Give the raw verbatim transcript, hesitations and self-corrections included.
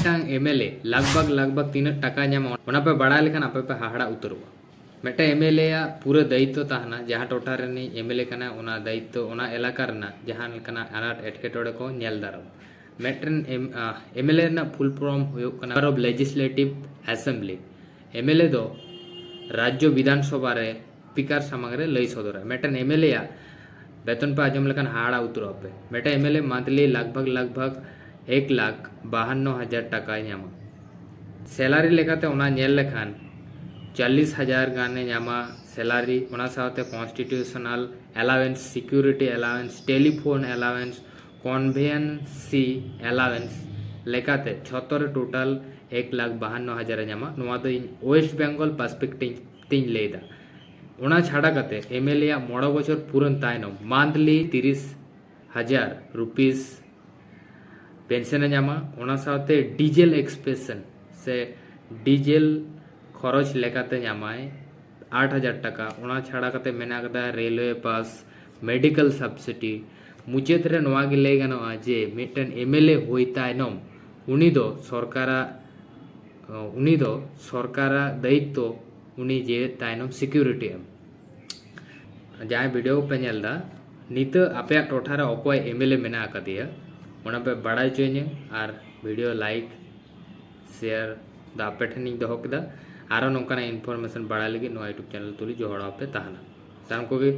ᱢᱤᱫᱴᱟᱝ ᱮᱢᱮᱞᱮ ᱞᱟᱜᱽ ᱵᱷᱟᱜᱽ ᱞᱟᱜᱽ ᱵᱷᱟᱜᱽ ᱛᱤᱱᱟᱹᱜ ᱴᱟᱠᱟᱭ ᱧᱟᱢᱟ, ᱚᱱᱟ ᱯᱮ ᱵᱟᱲᱟᱭ ᱞᱮᱠᱷᱟᱱ ᱟᱯᱮ ᱯᱮ ᱦᱟᱦᱟᱲᱟ ᱩᱛᱟᱹᱨᱚᱜᱼᱟ᱾ ᱢᱤᱫᱴᱟᱝ ᱮᱢᱮᱞᱮᱭᱟᱜ ᱯᱩᱨᱟᱹ ᱫᱟᱭᱤᱛᱛᱚ ᱛᱟᱦᱮᱱᱟ, ᱡᱟᱦᱟᱸ ᱴᱚᱴᱷᱟ ᱨᱤᱱᱤᱡ ᱮᱢᱮᱞᱮ ᱠᱟᱱᱟᱭ, ᱚᱱᱟ ᱫᱟᱭᱤᱛᱛᱚ, ᱚᱱᱟ ᱮᱞᱟᱠᱟ ᱨᱮᱱᱟᱜ ᱡᱟᱦᱟᱸ ᱞᱮᱠᱟᱱᱟᱜ ᱟᱱᱟᱴ ᱮᱴᱠᱮᱴᱚᱬᱮ ᱠᱚ ᱧᱮᱞ ᱫᱟᱨᱟᱢ᱾ ᱢᱤᱫᱴᱮᱱ ᱮᱢ ᱮᱢᱮᱞᱮ ᱨᱮᱱᱟᱜ ᱯᱷᱩᱞ ᱯᱷᱚᱨᱢ ᱦᱩᱭᱩᱜ ᱠᱟᱱᱟ ᱚᱯᱷ ᱞᱮᱡᱤᱥᱞᱮᱴᱤᱵᱷ ᱮᱥᱮᱢᱵᱞᱤ᱾ ᱮᱢᱮᱞᱮ ᱫᱚ ᱨᱟᱡᱽᱡᱚ ᱵᱤᱫᱷᱟᱱ ᱥᱚᱵᱷᱟ ᱨᱮ ᱥᱯᱤᱠᱟᱨ ᱥᱟᱢᱟᱝ ᱨᱮ ᱞᱟᱹᱭ ᱥᱚᱫᱚᱨᱟᱭ᱾ ᱢᱤᱫᱴᱮᱱ ᱮᱢᱮᱞᱮᱭᱟᱜ ᱵᱮᱛᱚᱱ ᱯᱮ ᱟᱸᱡᱚᱢ ᱞᱮᱠᱷᱟᱱ ᱦᱟᱦᱟᱲᱟ ᱩᱛᱟᱹᱨᱚᱜ ᱟᱯᱮ᱾ ᱢᱤᱫᱴᱮᱱ ᱮᱢᱮᱞᱮ ᱢᱟᱱᱛᱷᱞᱤ ᱞᱟᱜᱽ ᱵᱷᱟᱜᱽ ᱞᱟᱜᱽ ᱵᱷᱟᱜᱽ ᱮᱠ ᱞᱟᱠᱷ ᱵᱟᱦᱟᱱᱱᱚ ᱦᱟᱡᱟᱨ ᱴᱟᱠᱟᱭ ᱧᱟᱢᱟ᱾ ᱥᱮᱞᱟᱨᱤ ᱞᱮᱠᱟᱛᱮ ᱚᱱᱟ ᱧᱮᱞ ᱞᱮᱠᱷᱟᱱ ᱪᱚᱞᱞᱤᱥ ᱦᱟᱡᱟᱨ ᱜᱟᱱᱮ ᱧᱟᱢᱟ ᱥᱮᱞᱟᱨᱤ᱾ ᱚᱱᱟ ᱥᱟᱶᱛᱮ ᱠᱚᱱᱥᱴᱤᱴᱤᱭᱩᱥᱚᱱᱟᱞ ᱮᱞᱟᱣᱮᱱᱥ, ᱥᱤᱠᱤᱭᱩᱨᱤᱴᱤ ᱮᱞᱟᱣᱮᱱᱥ, ᱴᱮᱞᱤᱯᱷᱳᱱ ᱮᱞᱟᱣᱮᱱᱥ, ᱠᱚᱱᱵᱷᱮᱱᱥᱤ ᱮᱞᱟᱣᱮᱱᱥ ᱞᱮᱠᱟᱛᱮ ᱡᱷᱚᱛᱚ ᱨᱮ ᱴᱳᱴᱟᱞ ᱮᱠ ᱞᱟᱠᱷ ᱵᱟᱦᱟᱱᱱᱚ ᱦᱟᱡᱟᱨ ᱮ ᱧᱟᱢᱟ᱾ ᱱᱚᱣᱟ ᱫᱚ ᱤᱧ ᱳᱭᱮᱥᱴ ᱵᱮᱝᱜᱚᱞ ᱯᱟᱨᱥᱯᱮᱠᱴᱤᱵᱷ ᱛᱤᱧ ᱞᱟᱹᱭᱫᱟ᱾ ᱚᱱᱟ ᱪᱷᱟᱰᱟ ᱠᱟᱛᱮ ᱮᱢᱮᱞᱮᱭᱟᱜ ᱢᱚᱬᱮ ᱵᱚᱪᱷᱚᱨ ᱯᱩᱨᱟᱹᱱ ᱛᱟᱭᱱᱚᱢ ᱢᱟᱱᱛᱷᱞᱤ ᱛᱤᱨᱤᱥ ᱦᱟᱡᱟᱨ ᱨᱩᱯᱤᱥ ᱯᱮᱱᱥᱚᱱ ᱮ ᱧᱟᱢᱟ᱾ ᱚᱱᱟ ᱥᱟᱶᱛᱮ ᱰᱤᱡᱮᱞ ᱮᱠᱥᱯᱮᱱᱥ ᱥᱮ ᱰᱤᱡᱮᱞ ᱠᱷᱚᱨᱚᱪ ᱞᱮᱠᱟᱛᱮ ᱧᱟᱢᱟᱭ ᱟᱴ ᱦᱟᱡᱟᱨ ᱴᱟᱠᱟ᱾ ᱚᱱᱟ ᱪᱷᱟᱲᱟ ᱠᱟᱛᱮ ᱢᱮᱱᱟᱜ ᱟᱠᱟᱫᱟ ᱨᱮᱞᱣᱮ ᱯᱟᱥ, ᱢᱮᱰᱤᱠᱮᱞ ᱥᱟᱵᱥᱤᱰᱤ᱾ ᱢᱩᱪᱟᱹᱫ ᱨᱮ ᱱᱚᱣᱟ ᱜᱮ ᱞᱟᱹᱭ ᱜᱟᱱᱚᱜᱼᱟ ᱡᱮ ᱢᱤᱫᱴᱮᱱ ᱮᱢᱮᱞᱮ ᱦᱩᱭ ᱛᱟᱭᱱᱚᱢ ᱩᱱᱤ ᱫᱚ ᱥᱚᱨᱠᱟᱨᱟᱜ ᱩᱱᱤ ᱫᱚ ᱥᱚᱨᱠᱟᱨᱟᱜ ᱫᱟᱭᱤᱛᱛᱚ ᱩᱱᱤ ᱡᱮᱣᱮᱫ ᱛᱟᱭᱱᱚᱢ ᱥᱤᱠᱤᱭᱩᱨᱤᱴᱤ ᱮᱢ᱾ ᱡᱟᱦᱟᱸᱭ ᱵᱷᱤᱰᱤᱭᱳ ᱯᱮ ᱧᱮᱞ ᱮᱫᱟ, ᱱᱤᱛᱚᱜ ᱟᱯᱮᱭᱟᱜ ᱴᱚᱴᱷᱟ ᱨᱮ ᱚᱠᱚᱭ ᱮᱢᱮᱞᱮ ᱢᱮᱱᱟᱜ ᱟᱠᱟᱫᱮᱭᱟ, ᱚᱱᱟ ᱯᱮ ᱵᱟᱲᱟᱭ ᱦᱚᱪᱚᱧᱟ᱾ ᱟᱨ ᱵᱷᱤᱰᱤᱭᱳ ᱞᱟᱭᱤᱠ, ᱥᱮᱭᱟᱨ ᱫᱚ ᱟᱯᱮ ᱴᱷᱮᱱᱤᱧ ᱫᱚᱦᱚ ᱠᱮᱫᱟ᱾ ᱟᱨᱚ ᱱᱚᱝᱠᱟᱱᱟᱜ ᱤᱱᱯᱷᱚᱨᱢᱮᱥᱚᱱ ᱵᱟᱲᱟᱭ ᱞᱟᱹᱜᱤᱫ ᱱᱚᱣᱟ ᱭᱩᱴᱩᱵᱽ ᱪᱮᱱᱮᱞ ᱛᱩᱞᱩᱡ ᱡᱚᱦᱚᱲᱟᱣ ᱯᱮ ᱛᱟᱦᱮᱱᱟ᱾ ᱥᱟᱱᱟᱢ ᱠᱚᱜᱮ